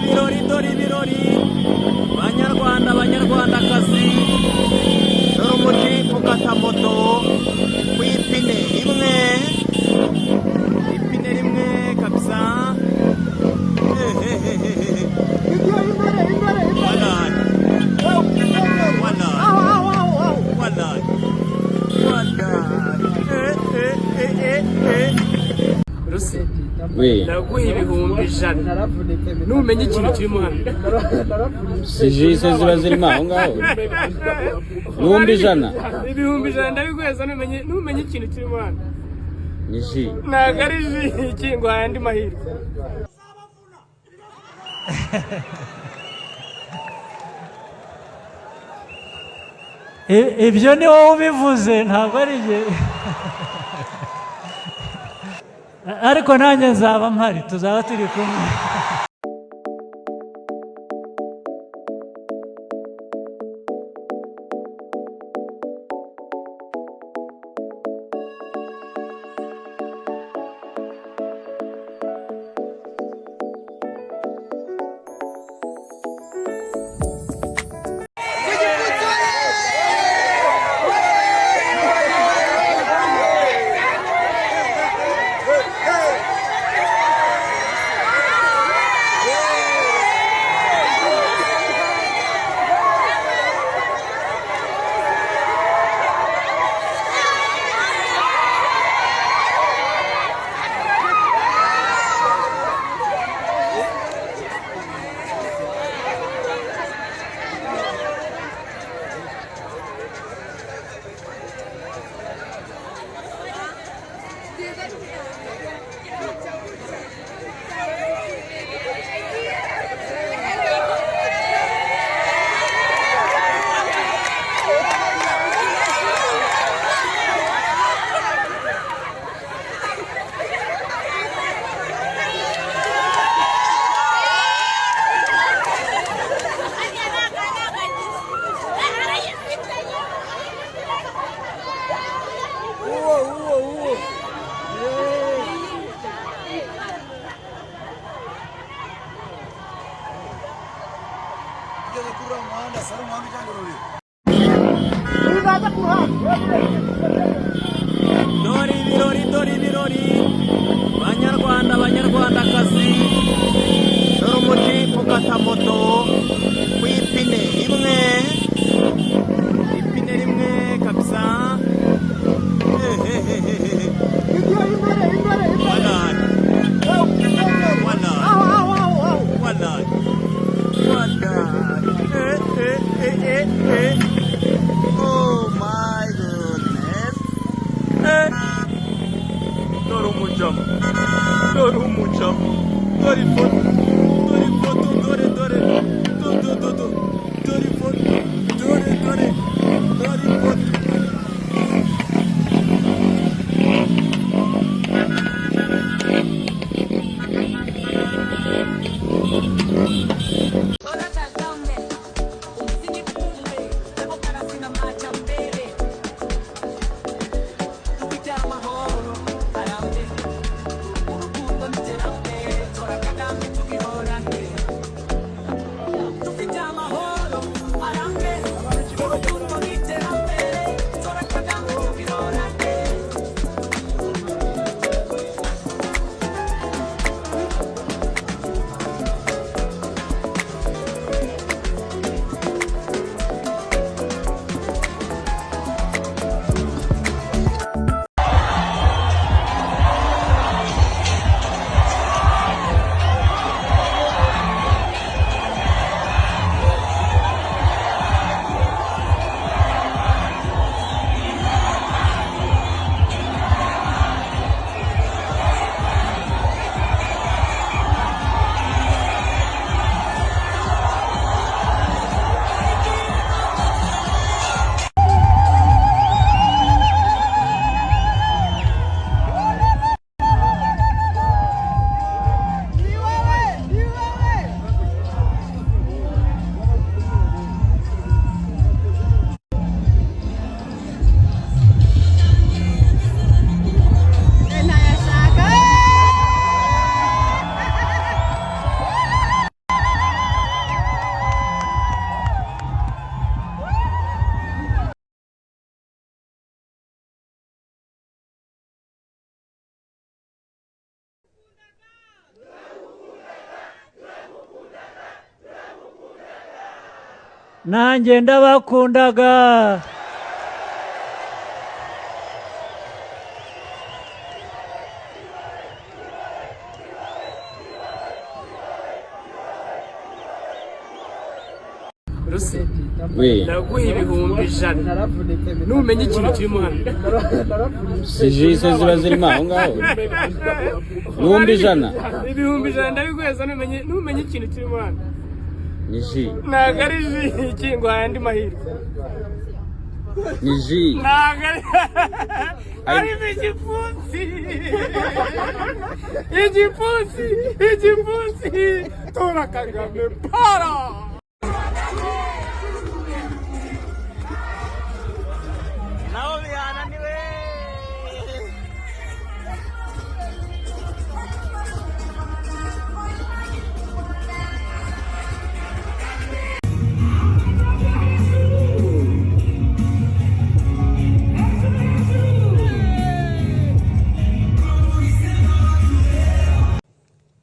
Ibirori, dore ibirori, banyarwanda, banyarwandakazi, dore umuti ukata moto ku ipine rimwe, ipine rimwe kabisa. Rusi, We, ndaguha 100,000 numenya ikintu kirimo hano. Si jise ziba zirimo aho ngaho 100,000? 100,000 ndabiguheza numenye ikintu kirimo hano. Ni ji? Ntabwo ari ji. Iki ngo andi mahirwe. Ibyo ni wowe ubivuze, ntabwo ari njye, ariko nanjye nzaba mpari, tuzaba turi kumwe. Dore ibirori, dore ibirori, banyarwanda, banyarwandakazi, dore umuti ukata moto ku ipine rimwe, ipine rimwe kabisa. Oh my goodness. Dore umujama, dore umujama, dore ifoto, dore ifoto, dore, dore, do do do do, dore ifoto, dore, dore, dore ifoto. Nanjye ndabakundaga. Rusi, We. ndaguha 100,000 numenya ikintu kirimo hano. Si ji se ziba zirimo aho ngaho? 100,000? 100,000 ndabiguheza numenye ikintu kirimo hano. Ni ji. Ntabwo ari ji, iki ngo andi mahirwe. Ni ji. Ntabwo ari harimo igipfunsi. Igipfunsi, igipfunsi. Tora Kagame para.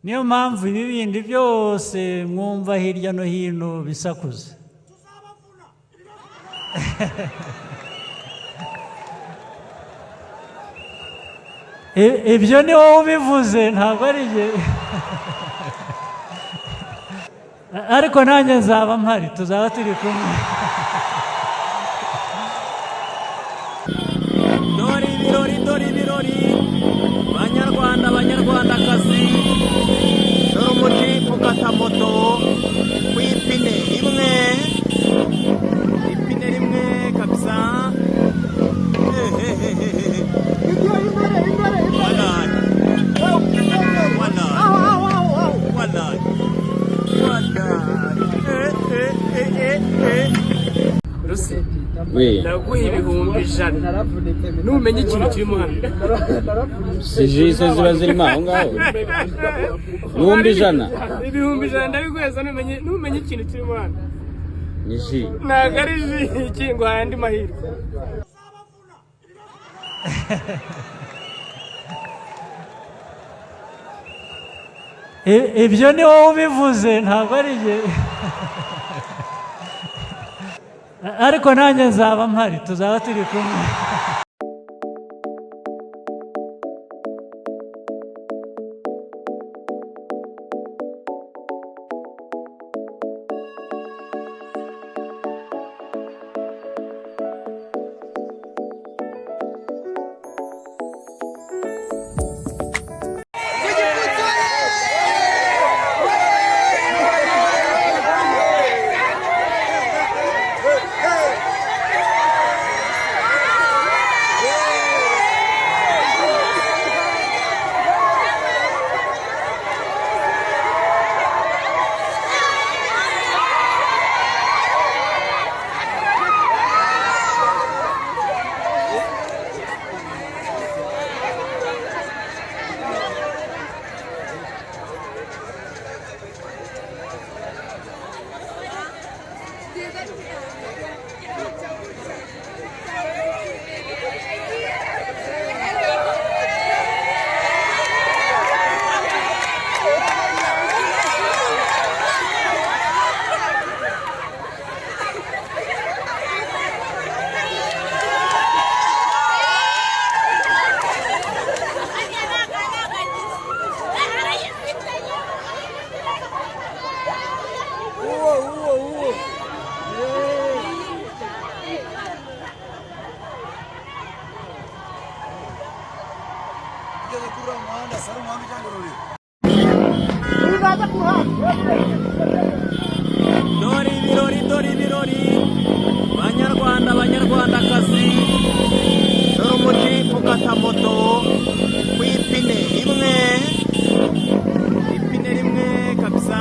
Niyo mpamvu ibi bindi byose mwumva hirya no hino bisakuza. Ibyo ni wowe ubivuze, ntabwo ari jye. Ariko nanjye nzaba mpari, tuzaba turi kumwe. Dore ibirori, dore ibirori, banyarwanda, banyarwandakazi, dore umuti ukata moto ku ipine rimwe, ipine rimwe kabisa. Wallahi, wallahi, wallahi, wallahi. Rusi, We. ndaguha 100,000 numenya ikintu kirimo hano. Si ji se ziba zirimo aho ngaho? 100,000? 100,000 ndabiguheza numenye ikintu kirimo hano. Ni ji. Ntabwo ari ji, iki ngo andi mahirwe. Ibyo ni wowe ubivuze, ntabwo ari jye. Ariko nanjye nzaba mpari, tuzaba turi kumwe. Dore ibirori, dore ibirori, banyarwanda, banyarwandakazi, dore umuti ukata moto ku ipine rimwe, ipine rimwe kabisa.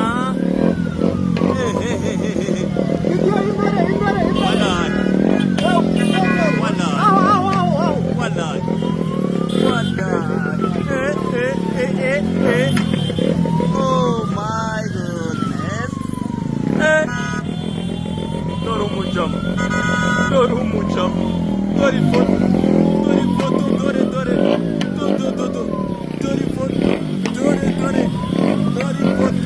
Wallahi, wallahi, wallahi, wallahi. Oh my goodness. Dore umujama, dore umujama, dore ifoto, dore ifoto, dore, dore, do, do, do, do, dore ifoto, dore, dore, dore ifoto.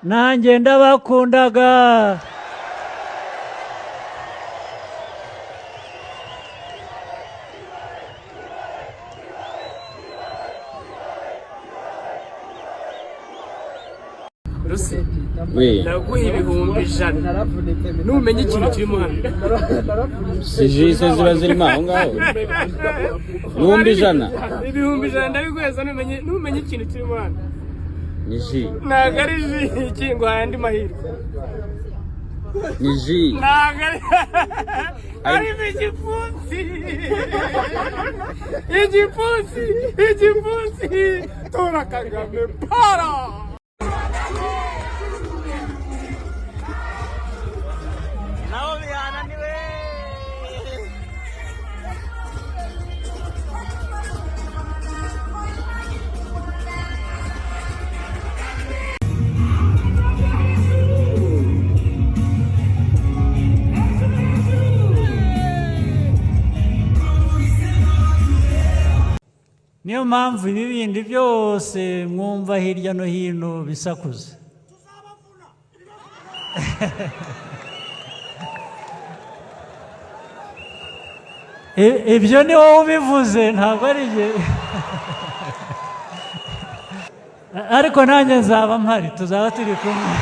Nanjye ndabakundaga. Rusi, Oui. ndaguha 100,000 numenya ikintu kirimo hano. Si jus se ziba zirimo aho ngaho? 100,000? 100,000 ndabiguheza numenye ikintu kirimo hano. Ni jus. Ntabwo ari jus, iki ngo andi mahirwe. Ni jus. Ntabwo ari, harimo igipfunsi, igipfunsi, igipfunsi. Tora Kagame para. Niyo mpamvu ibi bindi byose mwumva hirya no hino bisakuza. Ibyo ni wowe ubivuze, ntabwo ari jye. Ariko nanjye nzaba mpari, tuzaba turi kumwe.